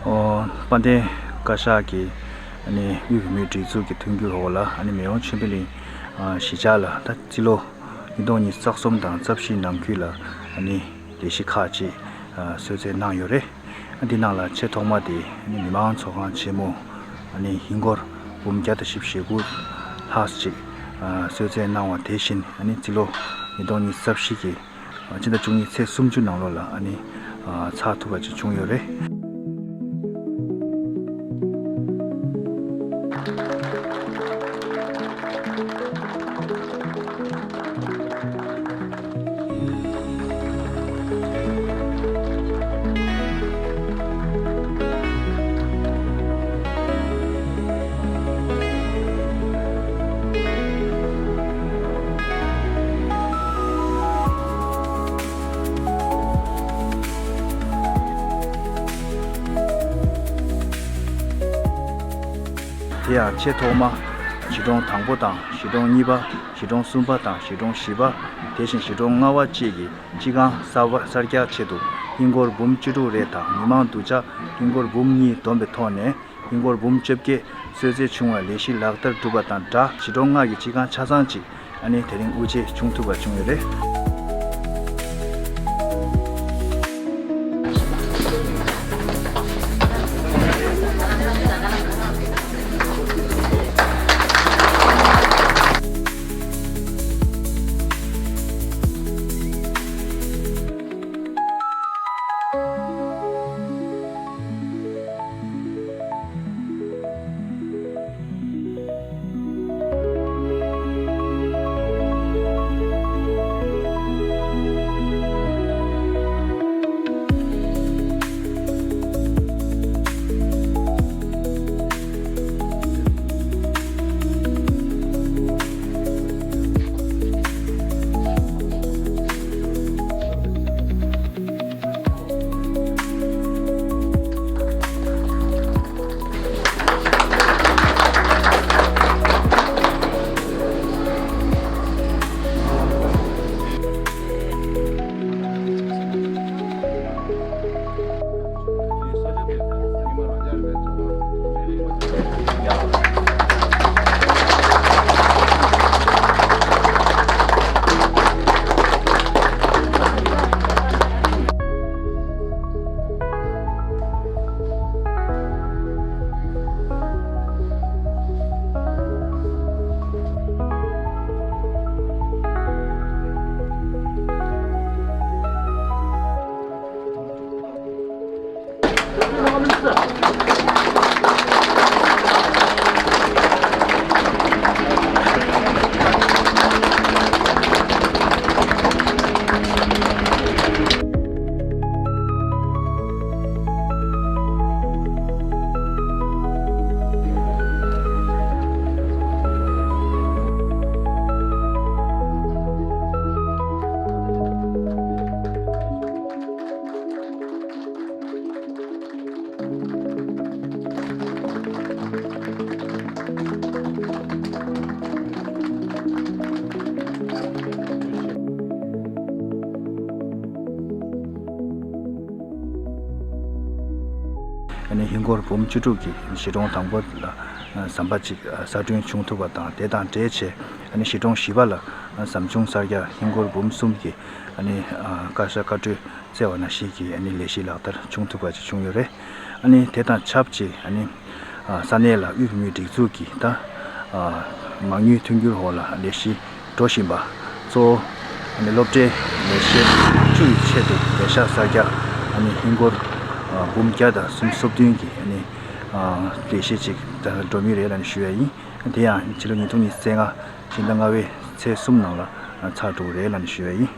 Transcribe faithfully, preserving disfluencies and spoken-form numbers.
ཨོ། དཔལ་ལྡན་བཀའ་ཤག་གི་ཨ་ནི་དབུས་བོད་མིའི་སྒྲིག་འཛུགས་ཀྱི་མཐུན་འགྱུར་འོག་ལ་ཨ་ནི་མེས་དབོན་ཆོས་འཕེལ་གླིང་ཨ་གཞིས་ཆགས་ལ་ད་རྩིས་ལོ་ཉིས་སྟོང་ཉི་ཤུ་རྩ་གསུམ་དང་རྩ་བཞིའི་ནང་ཁུལ་ལ་ཨ་ནི་ལས་གཞི་ཁག་ཅིག་ཨ་གསོལ་སྩལ་གནང་ཡོད་རེད། ཨ་འདི་ནང་ལ་ཆེས་ཐོག་མ་དེ་ཨ་ནི་མི་དམངས་ཚོགས་ཁང་ཆེན་མོ་ཨ་ནི་ཧིན་སྒོར་འབུམ་བརྒྱ་དང་བཞི་བཅུ་ཞེ་དགུ་ལྷག་ཅིག་ཨ་གསོལ་སྩལ་གནང་བ་དེ་བཞིན་ཨ་ནི་རྩིས་ལོ་ཉིས་སྟོང་ཉི་ཤུ་རྩ་བཞི་གི་ཕྱི་ཟླ་བཅུ་གཉིས་ཚེས་སུམ་ཅུ་ནང་ལོགས་ལ་ཨ་ནི་ཨ་ཚར་ཐུབ་པ་ཅིག་བྱུང་ཡོད་རེད། དེ་ཡང་ཆེས་ཐོག་མ་གཞིས་གྲོང་དང་པོ་དང་གཞིས་གྲོང་གཉིས་པ། གཞིས་གྲོང་གསུམ་པ་དང་གཞིས་གྲོང་བཞི་པ། དེ་བཞིན་གཞིས་གྲོང་ལྔ་པ་བཅས་ཀྱི་སྤྱི་ཁང་གསར་པ་གསར་རྒྱག་ཆེད་དུ་ཧིན་སྒོར་འབུམ་བཅུ་དྲུག་རེ་དང་མི་མང་སྡུག་ཅག་ཧིན་སྒོར་འབུམ་གཉིས་བསྡོམས་པའི་ཐོག་ནས་ཧིན་སྒོར་འབུམ་བཅོ་བརྒྱད་གསོལ་སྩལ་བྱུང་བའི་ལས་གཞི་ལག་བསྟར་གྲུབ་པ་དང་སྦྲགས་གཞིས་གྲོང་ལྔ་གི་སྤྱི་ཁང་ཆ་ཚང་གཅིག་ཨ་ནི་དེ་རིང་དབུ་འབྱེད་བྱུང་ཐུབ་པ་བྱུང་ཡོད་རེད། ཨ་ནི་ཧིན་སྒོར་འབུམ་བཅུ་དྲུག་གི་གཞིས་གྲོང་དང་པོ་ལ་ཟམ་པ་གཅིག་གསར་སྐྲུན་བྱུང་ཐུབ་པ་དང་། དེ་དང་འབྲེལ་བྱས་ཨ་ནི་གཞིས་གྲོང་བཞི་པ་ལ་ཟམ་ཆུང་གསར་རྒྱག་ཧིན་སྒོར་འབུམ་གསུམ་གྱི་ཨ་ནི་བཀའ་ཤག་བཀའ་འཁྲོལ་སྩལ་བ་ནང་བཞིན་གྱི་ཨ་ནི་ལས་གཞི་ལག་བསྟར་བྱུང་ཐུབ་པ་ཅིག་བྱུང་ཡོད་རེད། ཨ་ནི་དེ་དང་ཆབས་ཅིག་ཨ་ནི་ས་གནས་ལ་དབུས་བོད་མིའི་སྒྲིག་འཛུགས་ཀྱི་ད་མ་དངུལ་མཐུན་འགྱུར་འོག་ལ་ལས་གཞི་འགྲོ་བཞིན་པ་གཙོ་བོ་ཨ་ནི་སློབ་གྲྭའི་ལས་བྱེད་བཅུ་ཡི་ཆེད་དུ་ལས་ཤག་གསར་རྒྱག་ཨ་ནི་ཧིན་སྒོར་འབུམ་བརྒྱ་དང་སུམ་ཅུ་སོ་བདུན་གྱི་ཨ་ནི་ལས་གཞི་ཅིག་ད་འགྲོ་མུས་རེད་ལབ་ནས་ཞུ་ཡ་ཡིན། དེ་ཡང་ཕྱི་ལོ་ཉིས་སྟོང་ཉི་ཤུ་རྩ་ལྔ་ཕྱི་ཟླ་ལྔ་པའི་ཚེས་གསུམ་ནང་ལ་ཚར་འགྲོ་གི་རེད་ལབ་ནས་ཞུ་ཡ་ཡིན།